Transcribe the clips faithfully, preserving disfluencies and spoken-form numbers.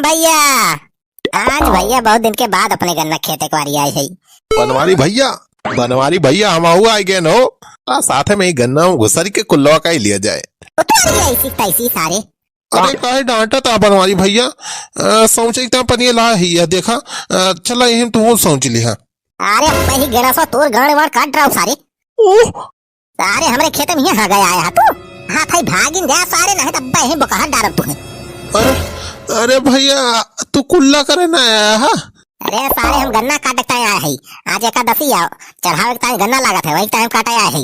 भइया, आज भइया बहुत दिन के बाद अपने गन्ना खेते के बारी आए है। बनवारी भइया, बनवारी भइया, हमहू आइ गएन हो। आ, साथे में ही गन्ना घुसरी के कुल्लवा का ही लिया जाए। उतारी ऐसी तैसी सारे। अरे काहे डांटत ह बनवारी भइया? अ, सौंचे के त पनिया ला ही, यह देखा। अ, चला यही में तू सौंच लिहा। अरे पही गेड़ा सा तोर गाड़ वाड़ काट रहा हूँ सारे। ओह! सारे हमरे खेते में यहाँ गया आया है तू। हाँ थाई भागिन जा सारे, नहीं तब यही बकहर डारब तू है। अरे, अरे भइया, तू कुल्ला करे ना आया है? अरे सारे हम गन्ना काटे के ताई आया है। आज एकादशी आओ, चढ़ावे के ताई गन्ना लागत है, वही टाइम काटे आया है।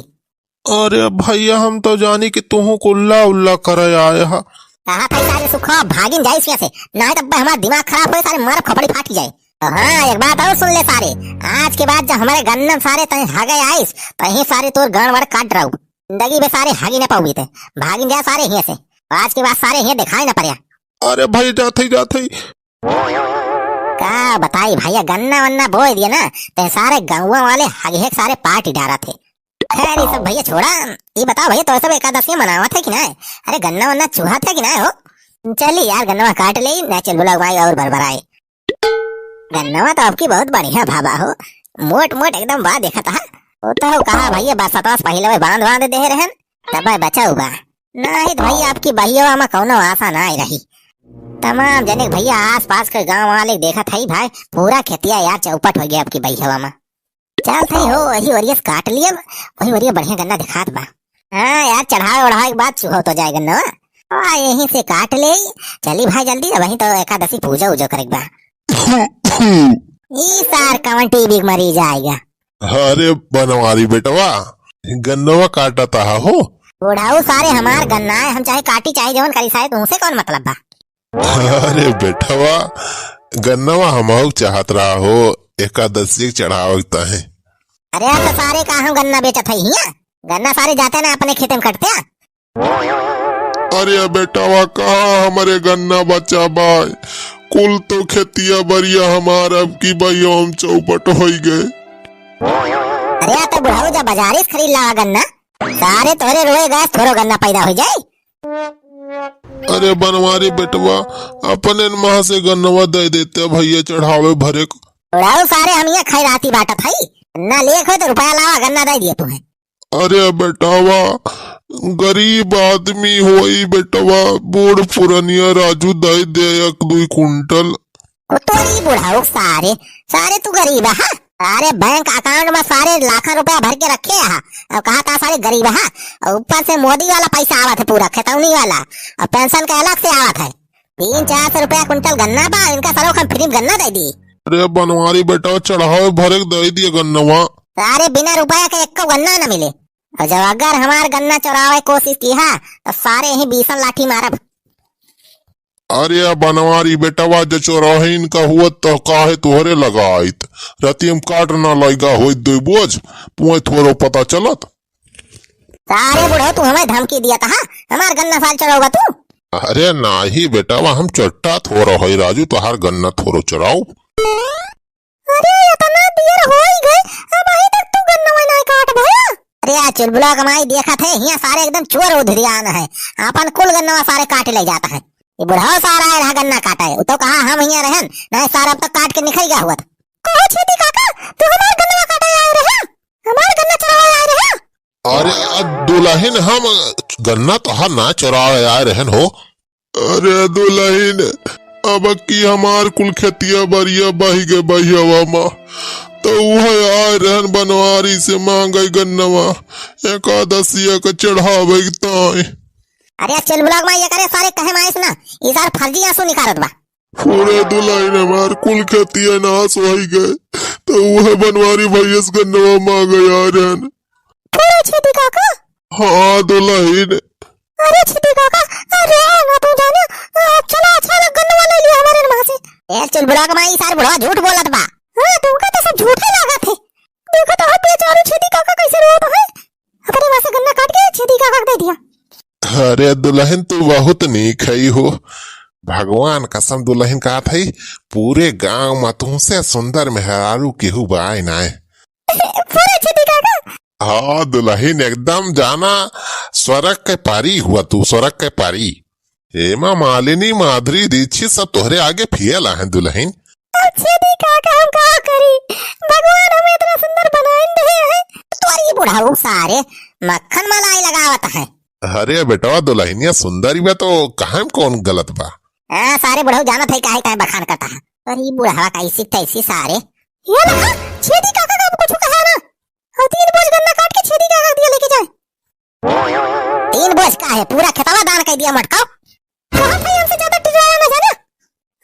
अरे भइया, हम तो जानी कि तुहू कुल्ला उल्ला करे आए हा। कहा था सारे सुखा भागिन जाइस यहाँ से, नहीं तो हमारा दिमाग खराब होए, सारे मार खपड़ी फाटी जाए। तो हाँ, एक बात और सुन ले सारे, आज के बाद जब हमारे गन्ना सारे तहीं हगे आइस, तहीं सारे तोर गाड़ वाड़ काट रहू। जिंदगी में सारे हगी न पाऊगी ते, भागिन जा सारे हियाँ से। आज के बाद सारे हियाँ दिखाई न पड़े। अरे भाई, जात ही, जात ही। का बताई भइया, गन्ना वन्ना बोए दिया ना, ते सारे गौवा वाले हगे सारे पार्टी डारा थे। खैर, ये सब भइया छोड़ा, ये बताओ भइया, तो सब एकादशी मनावत है कि ना? अरे गन्ना वन्ना चुहात है कि ना हो? चली यार, गन्नवा काट ले, ना चुलबुला माई और भरभराए। गन्नवा तो आपकी बहुत बढ़िया भावा हो, मोट मोट एकदम बा देखत हा। वो तो कहा भइया, बस सतवा से पहिले बांध बांध दे रहन, तब बचा हुआ। नहीं तो भइया, आपकी बहियवा में कौनो आशा ना आई रही। तमाम जने के भइया आस पास के गाँव वाले देखत है भाई, पूरा खेतिया यार चौपट हो गया आपकी बहियवा में। चल सही हो, वही ओरिया से काट लिया, वही ओरिया बढ़िया गन्ना दिखात बा। हाँ यार, चढ़ावे ओढ़ावे के बाद चुहत हो जाए गन्ना। आ, यहीं से काट ले। चली भाई जल्दी, वहीं तो एकादशी पूजा उजा करे के बा। ई सार कवन टीबी के मरीज आएगा। अरे बनवारी बेटवा, गन्नवा काटत हा हो। बुढ़ाऊ सारे हमार गन्ना है, हम चाहे काटी चाहे जवन करी सारे, तुमसे कौन मतलब बा? अरे बेटवा, गन्नवा हमहू चाहत रहा हो, एकादशी के चढ़ावे के ताहे। अरे तो सारे का हम गन्ना बेचत है हियाँ? गन्ना सारे जाते ना अपने खेते में कटते हैं। अरे बेटवा, कहाँ हमरे गन्ना बचा बा? कुल तो खेतिया बरिया हमार अब की बहियवा में चौपट होई गए। अरे तो बुढ़ाऊ, जब बाजारे से खरीद लावा गन्ना, सारे तोरे रोए गए थोरो गन्ना पैदा हो जाए। अरे बनवारी बेटवा, अपने माँ से गन्नवा दे देते भइया चढ़ावे भरे को। उड़ाऊ सारे, हम यहाँ खैराती बाटत हई, गन्ना लेख हो तो रुपया लावा, गन्ना दे दिए तुम्हें। अरे बेटावा, गरीब आदमी होई बेटवा, बूढ़ पुरनिया राजू दे दे एक दुई कुंटल। कुतोरी बुढ़ाऊ सारे, सारे तू गरीब है, हाँ? सारे बैंक अकाउंट में सारे लाखों रुपया भर के रखे है, और कहा था सारे गरीब है, और ऊपर से मोदी वाला पैसा आवत है पूरा खतौनी वाला, और पेंशन का अलग से आवत है। तीन चार सौ रुपया कुंटल गन्ना बा, इनका सरो हम फ्री में गन्ना दे दी। अरे बनवारी बेटा, चढ़ावे भरे के दे दिए गन्नवा। सारे बिना रुपया के एको गन्ना न मिले, और जब अगर हमार गन्ना चोरावे कोशिश की हा, तो सारे ही बीसन लाठी मारब। अरे बनवारी बेटवा, जो चोरहिन का हुआ तो काहे तोहरे लगाइत? रतियम काट ना लइगा होइत दुई बोझ, तुम्हें थोरो पता चलत। सारे बुढ़ो, तू हमें धमकी दिया था, हाँ? हमार गन्ना साल चोराओगा तू? अरे नाही बेटवा, हम चोट्टा थोरो है राजू, तोहार गन्ना थोरो चोराओ। अरे, इतना देर हो ही गए, अबहीं तक तू गन्नवा नाहीं काट भया। अरे, आ चुलबुला कमाई देखत है, हियाँ सारे एकदम चोर उधरियान है, अपन कुल गन्नवा सारे काट ले जाता है। ये बुढ़ाओ सारा है रहा गन्ना काटा है, उ तो कहा हम हियाँ रहन, नहीं सारा अब तक काट के निकल गया हुआ था। कहो छेदी काका, तू हमार गन्नवा काटे आए रहे, हमार गन्ना चोरावे आए रहे। अरे, आ दुलहिन, हम गन्ना तोहार ना चोरावे आए रहन हो, अरे दुलहिन, अब की हमार कुल खेतिया बरिया बहि गए बहियवा मा, तो उहे आए रहन बनवारी से मांगे गन्नवा, एकादशिया के चढ़ावे के ताई। अरे चुलबुला मा ये करे सारे कहे माइस ना, ई सार फर्जी आंसू निकारत बा। पूरे दुलहिन हमार कुल खेतिया नाश होई गए, तो उहे बनवारी भैया से गन्नवा मांगे आए रहन। पूरे छेदी काका? हाँ दुलहिन। अरे छेदी काका, अरे आओ ना तू जाने, आ, चला अच्छा लग गन्नवा ले लिया हमारे वहाँ से। ए चुलबुला के माई, सार बुढ़वा झूठ बोलत बा। हाँ, तुमका तो सब झूठे लागत है। देखो तो हम बेचारू छेदी काका कैसे रोत है। अपने वहाँ से गन्ना काट के छेदी काका के दे दिया। अरे दुलहिन, तू बहुत नीक है हो। भगवान कसम दुलहिन कहत है, पूरे गांव में तुमसे सुंदर मेहरारू केहू बाय नाय। पूरे छेदी काका। हाँ दुलहिन, एकदम जाना स्वर्ग के परी हुआ तू, स्वर्ग के परी। हेमा मालिनी, माधुरी दीक्षित सब तोहरे आगे फेल हैं दुलहिन। अब छेदी काका हम का करी, भगवान हमें इतना सुंदर बनाइन दिहे हैं। तोरी बुढ़ऊ सारे मक्खन मलाई लगावत हैं। अरे बेटवा, दुलहिनिया सुंदरी बा तो काहे में कौन गलत बा? हाँ, सारे बुढ़ऊ जानत है काहे काहे बखान करत है। अरे बुढ़वा कैसी तैसी सारे। ये देखा, छेदी काका का कुछ कहा ना। और तीन बोझ गन्ना काट के छेदी काका दिया लेके जाए। तीन बोझ का है, पूरा खेतवा दान कर दिया मटका। कहा था हमसे ज्यादा टिटवाया ना जाना।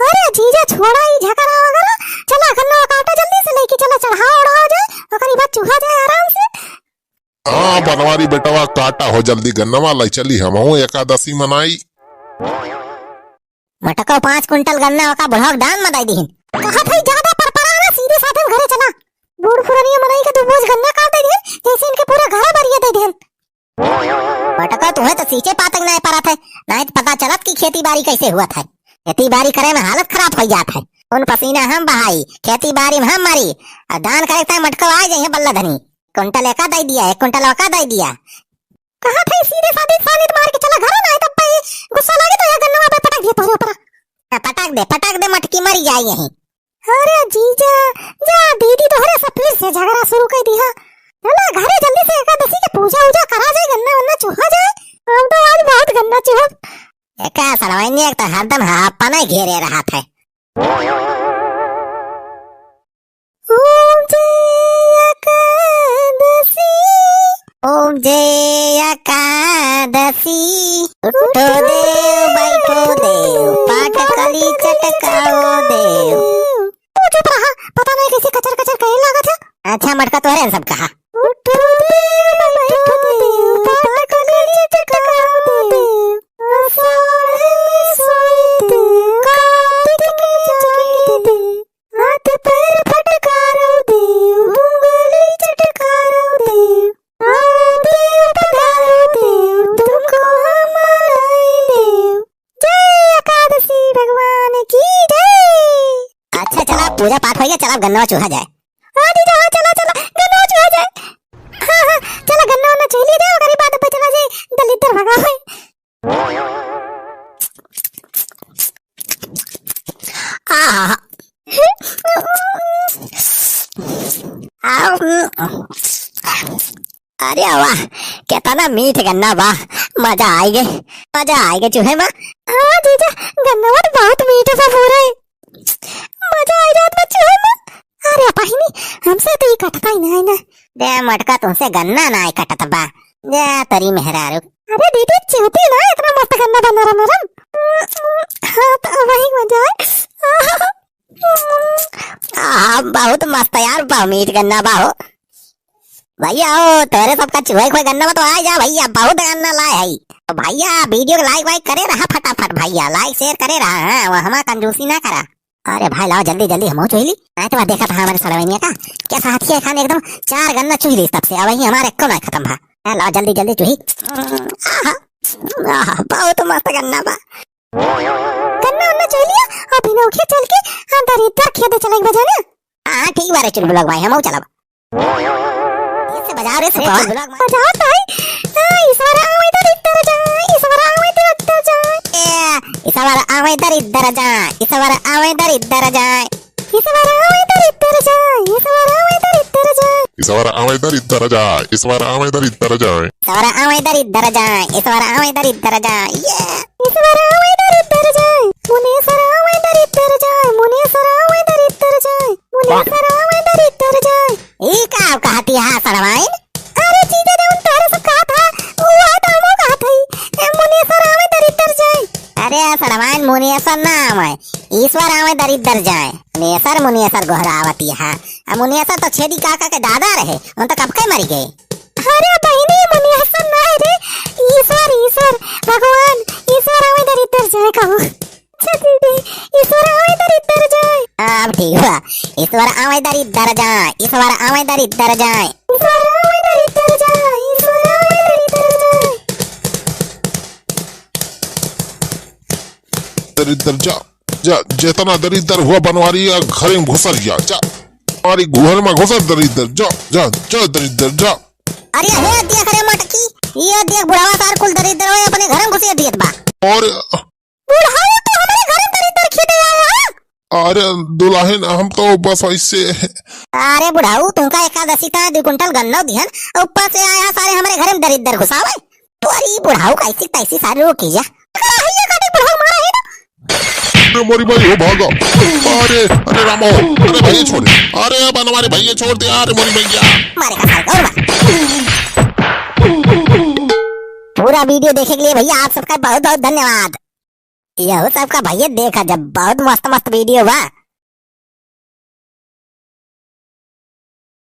अरे जीजा छोड़ा ही झगड़ा वगैरह, चला गन्ना काटा जल्दी से लेके चला चढ़ावा उढ़ावा जाए, ओकरी बाद चुहा जाए आराम से। हाँ बनवारी बेटवा काटा हो जल्दी गन्नवा लाई चली हमहू एकादशी मनाई। मटको पाँच कुंटल गन्ना ओका बुढ़वा के दान में दे दिहिन। कहा था ज्यादा परपरा ना सीधे साधे घरे चला। बूढ़ पुरानिया मनई के दो बोझ गन्ना काट दे दिहिन, जैसे इनके पूरा घर भरिया दे दिहिन। मटको, तुहे तो सींचे पातक नाहीं परत है, नाहीं तो पता चलत कि खेती बारी कैसे हुआ था। खेती बारी करे में हालत खराब हो जात है। खून पसीना हम बहाई, खेती बारी में हम मरी, और दान करे तय मटको आ जाइए बल्ला धनी। कुंटल एका दे दिया, एक कुंटल ओका दे दिया। कहा था सीधे साधे सानी मार के चला घर ना, तब पे गुस्सा लगे तो ये गन्नवा पे पटक दिए तोहरे ऊपर। हाँ, पटक दे, पटक दे, मटकी मरी जाए यहीं। अरे जीजा, जा दीदी तोहरे से फिर से झगड़ा शुरू कर दिया। चला घरे जल्दी से एकादशी के पूजा उजा करा जाए, गन्ना वन्ना चुहा जाए। हम तो आज बहुत गन्ना चुहा। एका सड़वैनी एक तो हरदम हापा नहीं घेरे रहा था। ओम जय एकादशी। ओम जय एकादशी। उठो देव, बैठो देव, पाट कली चटकाओ देव। तू चुप रहा, पता नहीं कैसे कचर कचर कहे लागत है। अच्छा मटका तोहरे सब कहा। उठो देव, बैठो देव, पाट कली चटकाओ देव। आषाढ़ में सोए देव, कार्तिक में जागे देव। हाथ पैर फटकारो देव, उंगली चटकारो देव, आओ देव पधारो देव, तुमको हम मनाए देव। जय एकादशी भगवान की जय। अच्छा चला, पूजा पाठ हो गया, चला गन्ना चुहा जाए। हाँ जीजा, हाँ, चला, चला, गन्ना चुहा जाए। हाँ, हाँ, चला गन्ना वन्ना चुह लिया जाए, ओकरे बाद अब चला जाए दलिद्दर भगावे। आहा। आउ। अरे वाह, केतना मीठ गन्ना बा, मजा आइगे, मजा आइगे चुहे मा। हाँ जीजा, गन्ना तो बहुत मीठ बा पूरे। मजा आ जात बा चुहे मा। अरे बहिनी, हमसे तो ई कटता ही नाहीं ना। दे मटका, तुमसे गन्ना नाहीं कटत बा। जा तरी मेहरारू। अरे दीदी, चिहुती ना, इतना मस्त गन्ना बा नरम नरम। हाँ, तो वही मजा है। आहा, बहुत मस्त यार, बहुत मीठ गन्ना बा हो। भैया हो, तोरे सबका चुहे खुए गन्ना में तो आ जा भैया, बहुत गन्ना लाए है। तो भैया, video को like वाइक करे रहा फटाफट भैया, like share करे रहा, हाँ, वो हमार कंजूसी ना करा। अरे भाई, लाओ जल्दी जल्दी हमहू चुही ली। नाहीं तो देखत हा हमरे सड़वैनिया का, कैसा हाथी है खान एकदम चार गन्ना चुही ली तब से, अब ही हमारे एको ना खतम भा। हाँ, लाओ जल्दी जल्दी चुही। आहा, आहा, बहुत मस्त गन्ना बा। गन्ना उन्ना चुही लिया, अब इन्हें उठे चल के, हाँ, दरिद्दर खेदे चले बजाना। हाँ, ठीक बा रे चुलबुलक भाई, हमहू चलब। ऐसे बजाओ रे, ऐसे बजाओ। बजाओ भाई। आ, ईश्वर आवे दरिद्दर जाए, ईश्वर आवे दरिद्दर जाए। ए, ईश्वर आवे दरिद्दर जाए, ईश्वर आवे दरिद्दर जाए। ईश्वर आवे दरिद्दर जाए, ईश्वर आवे दरिद्दर जाए। ईश्वर आवे दरिद्दर जाए, ईश्वर आवे दरिद्दर जाए। ईश्वर आवे दरिद्दर जाए, ईश्वर आवे दरिद्दर जाए। ये। ईश्वर आवे दरिद्दर जाए, मुनीश्वर आवे दरिद्दर जाए, मुनीश्वर आवे दरिद्दर जाए, मुनीश्वर आवे दरिद्दर जाए। ई का कहती है सड़वाइन? अरे जीजा, जौन तोहरे सब कहत हा, उ बात हमहू कहत हई। ए, मुनीश्वर आवे दरिद्दर जाए। अरे सड़वाइन, मुनीश्वर ना आवे, ईश्वर आवे दरिद्दर जाए। मुनीश्वर, मुनीश्वर गोहरावती है। आ मुनीश्वर तो छेदी काका के दादा रहे, उन तो कब के मरी गए। अरे बहिनी, मुनीश्वर ना है रे, ईश्वर, ईश्वर, भगवान, ईश्वर आवे दरिद्दर जाए कहू। अच्छा दीदी, ईश्वर आवे दरिद्दर जाए। अब ठीक बा। ईश्वर आवे दरिद्दर जाए, ईश्वर आवे दरिद्दर जाए। ईश्वर आवे दरिद्दर जाए, ईश्वर आवे दरिद्दर जाए। दरिद्दर जा, जा, जितना दरिद्दर हुआ बनवारी या घरे में घुसर जा, जा। हमारी घर में घुसर दरिद्दर, जा, जा, जा दरिद्दर जा। अरे हे देख रे मटकी, ये देख बुढ़ावा सार कुल दरिद्दर होए अपने घर में घुसे दियत बा। और बुढ़ऊ तो हमरे घरे दरिद्दर खेदे आया है। अरे दुलहिन, हम तो बस ऐसे। अरे बुढ़ऊ, तुमका एकादशी का दुइ कुंटल गन्नौ दिहन, ऊपर से आया सारे हमरे घरे में दरिद्दर घुसावे। तोरी बुढ़ऊ कैसी तैसी सारी रोकी जा। अरे भैया काटे बुढ़ऊ मारा है ना। अरे मोरी माई हो भागा। अरे, अरे रामो, अरे भैया छोड़। अरे अब हमारे भैया छोड़ दे, अरे मोरी भैया। मारे का साल और मार। पूरा वीडियो देखे के लिए भैया आप सबका बहुत बहुत धन्यवाद। यहो सबका भैया देखा जब बहुत मस्त मस्त वीडियो बा।